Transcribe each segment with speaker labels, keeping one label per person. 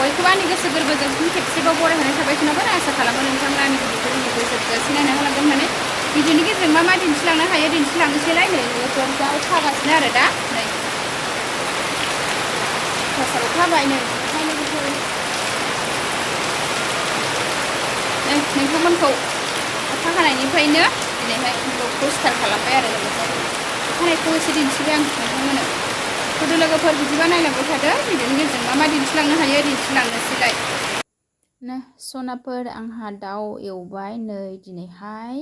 Speaker 1: बयखौबो आंनि गोसो गोरबोजों फिन खेबसेबाव बरायहरनाय थाबाय खोनाबाय आसा खालामो नोंथांमोना आंनि भिडिअखौ जोबजासिम नायनो हालांगोन होननानै भिडिअनि गेजेरजों मा मा दिन्थिलांनो हायो दिन्थिलांनोसैलाय नै लोगोफोर दाउ खागासिनो आरो दा नै फार्स्टआव खाबाय नै लोगोफोर नै नोंथांमोनखौ अखा हानायनिफ्रायनो दिनैहाय ब्लगखौ स्टार्ट खालामबाय आरो लोगोफोर अखानायखौ एसे दिन्थिबाय आं नोंथांमोननो गोदो लोगोफोर बिदिबा नायलांबाय थादो भिडिअनि गेजेरजों मा मा दिन्थिलांनो हायो दिन्थिलांनोसैलाय ना सनाफोर आंहा दाउ एवबाय नै दिनैहाय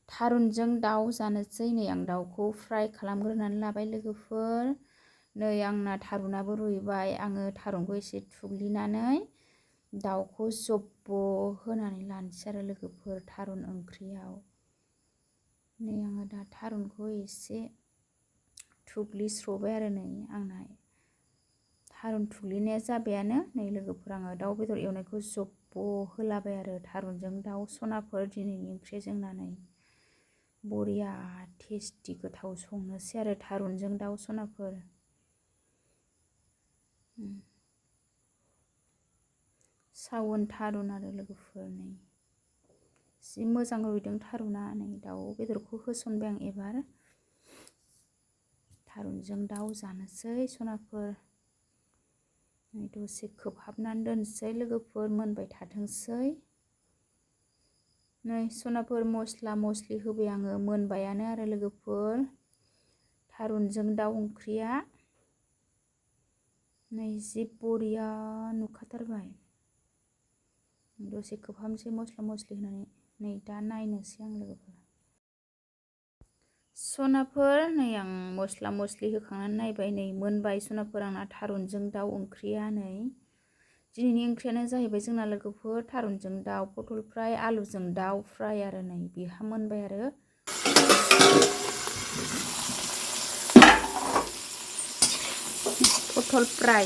Speaker 1: थारुनजों दाउ जानोसै नै आं दाउखौ फ्राय खालामग्रोनानै लाबाय लोगोफोर नै आंना थारुनाबो रुइबाय आङो थारुनखौ एसे थुग्लिनानै दाउखौ जब्ब' होनानै लानोसै आरो लोगोफोर थारुन ओंख्रियाव नै आङो दा थारुनखौ एसे थुग्लिस्र'बाय आरो नै आंना थारुन थुग्लिनाया जाबायानो नै लोगोफोर आङो दाउ बेदर एवनायखौ जब्ब' होलाबाय आरो थारुनजों दाउ सनाफोर दिनैनि ओंख्रि जोंना नै बरिया टेस्टि गोथाव संनोसै आरो थारुनजों दाउ सनाफोर सावन थारुन आरो लोगोफोर नै जि मोजां रुइदों थारुना नै दाउ बेदरखौ होसनबाय आं एबार थारुनजों दाउ जानोसै सनाफोर नै दसे खोबहाबनानै दोनसै लोगोफोर मोनबाय थाथोंसै नै सनाफोर मस्ला मस्लि होबाय आङो मोनबायानो आरो लोगोफोर थारुनजों दाउ ओंख्रिया नै जि बरिया नुखाथारबाय दसे खोबहाबनोसै मस्ला मस्लि होनानै नै दा नायनोसै आं लोगोफोर सनाफोर नै आं मस्ला मस्लि होखांनानै नायबाय नै मोनबाय सनाफोर आंना थारुनजों दाउ ओंख्रिया नै दिनैनि ओंख्रियानो जाहैबाय जोंना लोगोफोर थारुनजों दाउ पटल फ्राय आलुजों दाउ फ्राय आरो नै बेहा मोनबाय आरो पटल फ्राय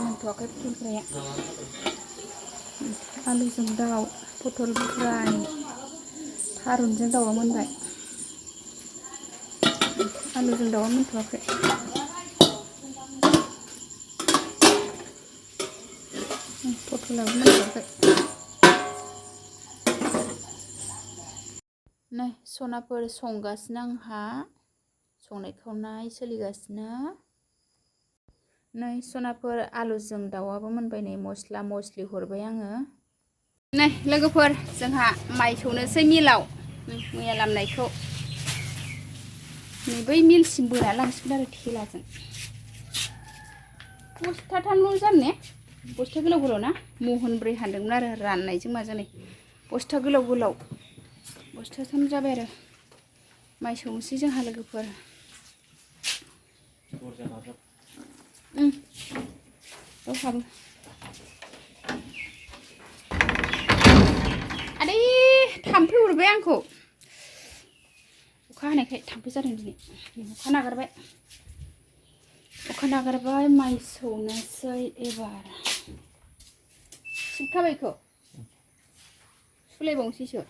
Speaker 1: मोनथ'वाखै पटल फ्राया आलुजों दाउ पटल फ्राय थारुनजों दाउआ मोनबाय आलुजों दाउआ मोनथ'वाखै पटलाबो मोनथ'वाखै नै सनाफोर संगासिनो आंहा संनाय खावनाय सोलिगासिनो नै सनाफोर आलुजों दाउआबो मोनबाय नै मस्ला मस्लि हरबाय आङो नै लोगोफोर जोंहा माइ सौनोसै मिलाव मैया लामनायखौ नै बै मिलसिम बोना लांसिगोन आरो थेलाजों बस्थाथामल' जानो ने बस्था गोलाव गोलाव ना महनब्रै हानदोंमोन आरो राननायजों माजों नै बस्था गोलाव गोलाव बस्थाथाम जाबाय आरो माइ सौनोसै जोंहा लोगोफोर हाबो आदै थाम्फै अरबाय आंखौ अखा हानायखाय थाम्फै जादों दिनै अखा नागारबाय माइ सौनोसै एबार सिबखाबायखौ सुलायबावनोसैसो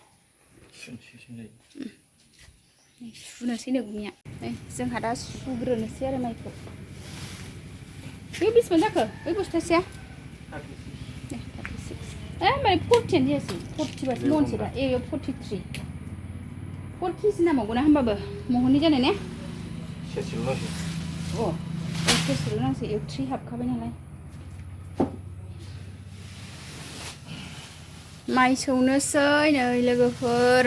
Speaker 1: सुनोसै नोंनिया जोंहा दा सुग्रोनोसै आरो माइखौ बे बेसेबां जाखो बै बस्थासेया माने 40 जायासै 40 बासो महनसै दा 43 4 केजि नांबावगौ ना होमबाबो महननै जानाय ने सेरसेल' नांसै 3 हाबखाबाय नालाय माइ सौनोसै नै लोगोफोर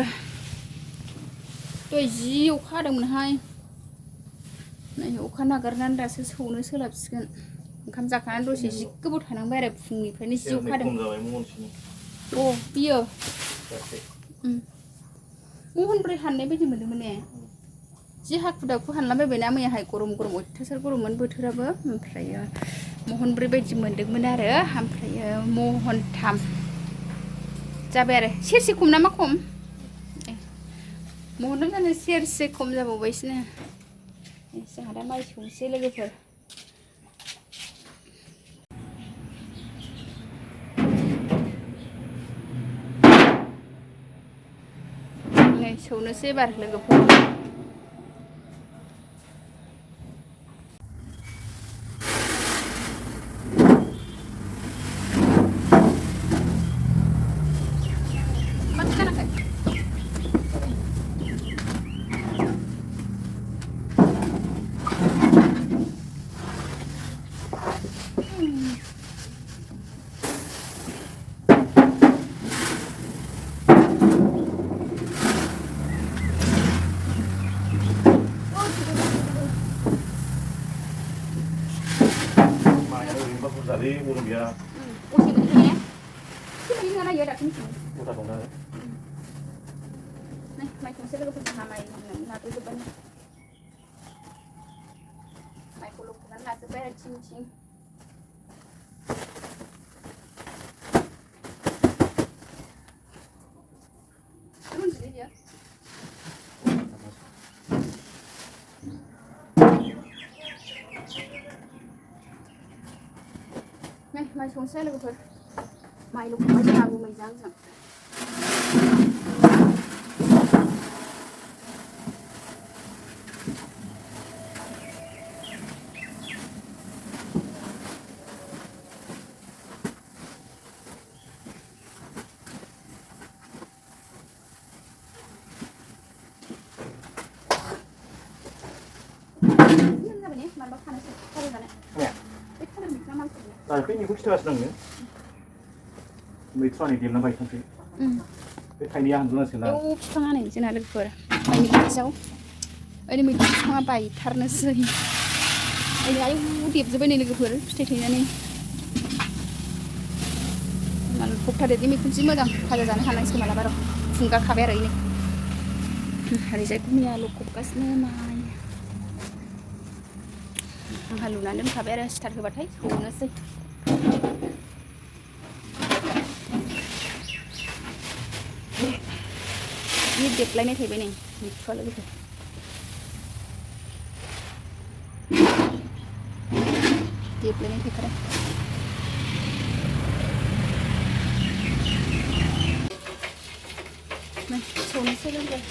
Speaker 1: दहाय जि अखा हादोंमोनहाय नै अखा नागारनानै दासो सौनो सोलाबसिगोन ओंखाम जाखांनानै दसे जि गोबाव थानांबाय आरो फुंनिफ्रायनो जि अखा हादों बियो महनब्रै हाननाय बायदि मोनदोंमोन ने जि हाखु दाखु हानलाबायबायना मैयाहाय गरम गरम अयथासार गरममोन बोथोराबो ओमफ्रायो महनब्रै बायदि मोनदोंमोन आरो ओमफ्रायो महनथाम जाबाय आरो सेरसे खम ना मा खम महनथाम जानो सेरसे खम जाबावबायसोनो जोंहा दा माइ सौनोसै लोगोफोर नै सौनोसै एबार लोगोफोर
Speaker 2: Tadi belum ya.
Speaker 1: Usi begini ya. Ini mana ya dak ini.
Speaker 2: Udah dong dah.
Speaker 1: Nih, mai kung sila ko sa may natulog pa niya. May kulog na natin pero ching-ching. Turun sila dia. Nih, mai kung sila ko mai lục có cho làm mình rang rằng mà bác khăn nó sẽ
Speaker 2: Nè.
Speaker 1: ít khăn mình nó mang
Speaker 2: 나 괜히 혹시 왔었네. 뭐 트라니 딜나 바이 컨트리. 그 타이니 한 누나 생나.
Speaker 1: 요 비상하네 지나 르퍼 아니 가자고 아니 뭐 비상하 바이 타르너스 아니 아유 딥즈베 네 르퍼 फिथाइ थायनानै मान फुक्टादे दिमै खुनसि मोजां भाजा जानो हानांसिगोन मालाबा र' फुंगाखाबाय आरो इनो ओरैजाय गुमिया लखबगासिनो माय आंहा लुनानै दोनखाबाय आरो स्टार्ट होबाथाय सौनोसै ini deadline nya थायबाय नै मिथुआ लोगोफोर deadline nya थायखादों नै सौनोसै लोगोफोर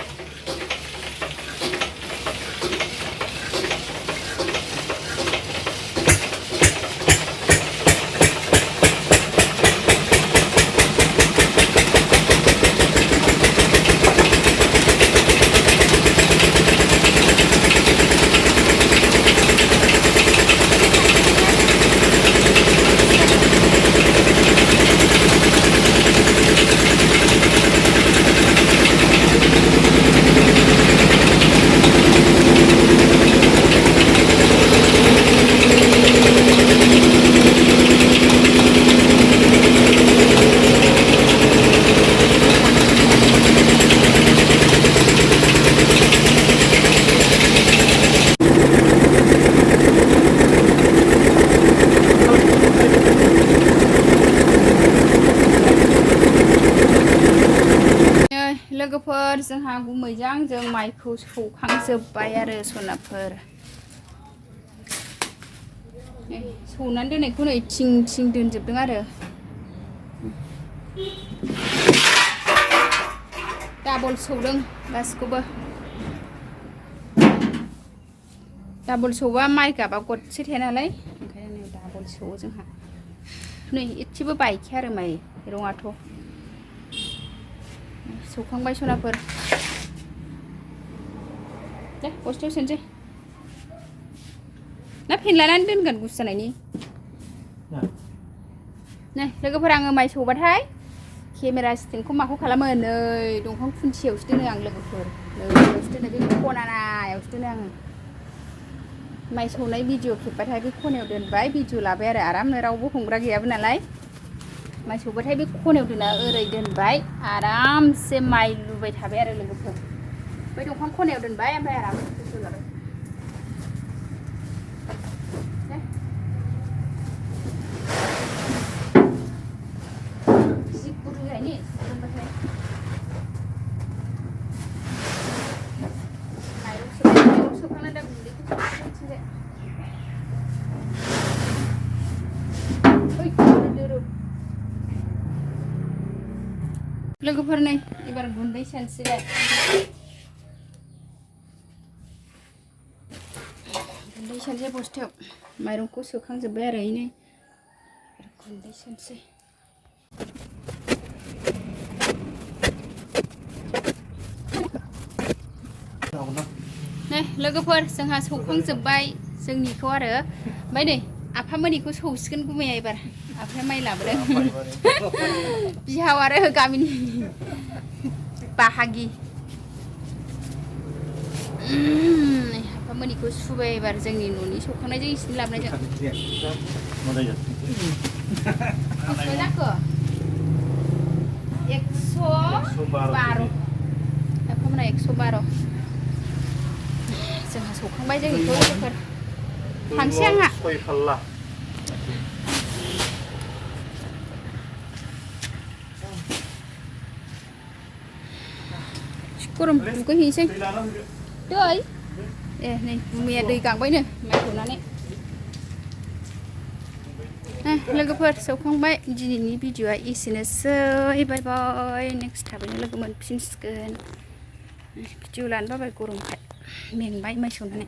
Speaker 1: लोगोफोर जोंहा गुमैजों जों माइखौ सौखांजोब्बाय आरो सनाफोर सौनानै दोननायखौ नै थिं थिं दोनजोबदों आरो डाबल सौदों गासिखौबो डाबल सौबा माइ गाबा गदसे थाया नालाय ओंखायनो नै डाबल सौवो जोंहा नै एसेबो बायखाया आरो माइरङाथ' सौखांबाय सनाफोर दे बस्थायाव सोनोसै ना फेन लानानै दोनगोन गुसु जानायनि नै लोगोफोर आङो माइ सौबाथाय केमेरा स्टेन्डखौ माखौ खालामो नै दंफां खुन्थियावसो दोनो आं लोगोफोर नैयावसो दोनो बे खनायावसो दोनो आङो माइ सौनाय भिडिअ खेबबाथाय बे खनायाव दोनबाय भिडिअ लाबाय आरो आरामनो रावबो हमग्रा गैयाबो नालाय माइ सौबाथाय बे खनायाव दोना ओरै दोनबाय आरामसे माइ लुबाय थाबाय आरो लोगोफोर बै दंफां खनायाव दोनबाय ओमफ्राय आराम भिडिअ लाबाय जि गुदुं जायनि दोनबाथाय माइरं सोखांना दा गुन्दैखौ सोथिंजाय लोगोफोर नै एबार गुन्दै सानसिगोन गुन्दै सानसै बस्थायाव माइरंखौ सोखांजोब्बाय आरो इनो गुन्दै सानसै नै लोगोफोर जोंहा सौखांजोब्बाय जोंनिखौ आरो ओमफ्राय नै आफामोननिखौ सौसिगोन गुमैया एबार आफाया माइ लाबोदों बिहाव आरो गामिनि बाहागि आफामोननिखौ सुबाय एबार जोंनि न'नि सौखांनायजों इसिनि लाबोनायजों जाखो 112 आफामोना 112 जोंहा सौखांबाय जोंनिखौ लोगोफोर थांसै आंहा गरम दुगैहैनोसै दै नै गुमैया दै गांबायनो माइ सौनानै लोगोफोर सौखांबाय दिनैनि भिडिअ'आ एसेनोसै बाय बाय नेक्स्ट थाबैनो लोगो मोनफिनसिगोन भिडिअ लानो बाबाय गरमखाय मेंबाय माइ सौनानै